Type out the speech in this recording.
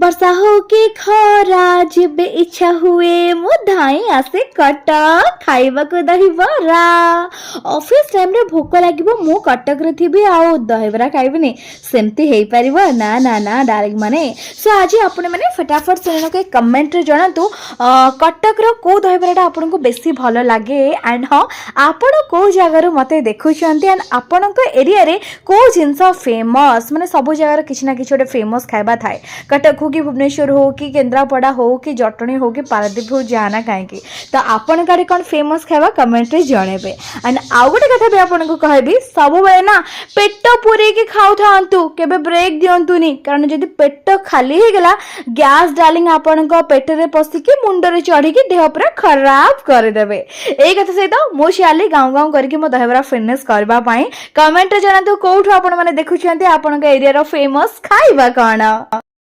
ବର୍ଷା ହଉ କି ଖରା, ଯେବେ ଇଚ୍ଛା ହୁଏ ମୁଁ ଧାଇଁ ଆସେ କଟକ ଖାଇବାକୁ ଦହିବରା। ଅଫିସ ଟାଇମ୍ରେ ଭୋକ ଲାଗିବ, ମୁଁ କଟକରେ ଥିବି ଆଉ ଦହିବରା ଖାଇବିନି, ସେମିତି ହେଇପାରିବ? ନା ନା ନା ଡାର୍ଲିଂ ମାନେ। ସୋ ଆଜି ଆପଣମାନେ ଫଟାଫଟ ଶୁଣିବାକୁ କମେଣ୍ଟରେ ଜଣାନ୍ତୁ, କଟକର କେଉଁ ଦହିବରାଟା ଆପଣଙ୍କୁ ବେଶୀ ଭଲ ଲାଗେ। ଆଣ୍ଡ ହଁ, ଆପଣ କେଉଁ ଜାଗାରୁ ମୋତେ ଦେଖୁଛନ୍ତି ଆଣ୍ଡ ଆପଣଙ୍କ ଏରିଆରେ କେଉଁ ଜିନିଷ ଫେମସ୍? ମାନେ ସବୁ ଜାଗାର କିଛି ନା କିଛି ଗୋଟେ ଫେମସ୍ ଖାଇବା ଥାଏ। କଟକ ହଉ କି ଭୁବନେଶ୍ୱର ହଉ କି କେନ୍ଦ୍ରାପଡ଼ା ହଉ କି ଜଟଣୀ ହଉ କି ପାରାଦ୍ୱୀପ ହଉ, ଯାହା ନା କାହିଁକି, ତ ଆପଣଙ୍କ ଆଡ଼େ କ'ଣ ଫେମସ୍ ଖାଇବା କମେଣ୍ଟରେ ଜଣେଇବେ। ଆଣ୍ଡ ଆଉ ଗୋଟେ କଥା ବି ଆପଣଙ୍କୁ କହିବି, ସବୁବେଳେ ନା ପେଟ ପୂରେଇକି ଖାଉଥାନ୍ତୁ, କେବେ ବ୍ରେକ୍ ଦିଅନ୍ତୁନି। କାରଣ ଯଦି ପେଟ ଖାଲି ହେଇଗଲା, ଗ୍ୟାସ୍ ଡାର୍ଲିଂ ଆପଣଙ୍କ ପେଟରେ ପଶିକି ମୁଣ୍ଡରେ ଚଢ଼ିକି ଦେହ ପୁରା ଖରାପ କରିଦେବେ। ଏଇ କଥା ସହିତ ମୁଁ ଚାଲି ଗାଉଁ ଗାଉଁ କରିକି ମୋ ଦହିବରା ଫିନିଶ୍ କରିବା ପାଇଁ। କମେଣ୍ଟରେ ଜଣାନ୍ତୁ କୋଉଠୁ ଆପଣମାନେ ଦେଖୁଛନ୍ତି, ଆପଣଙ୍କ ଏରିଆର ଫେମସ୍ ଖାଇବା କ'ଣ।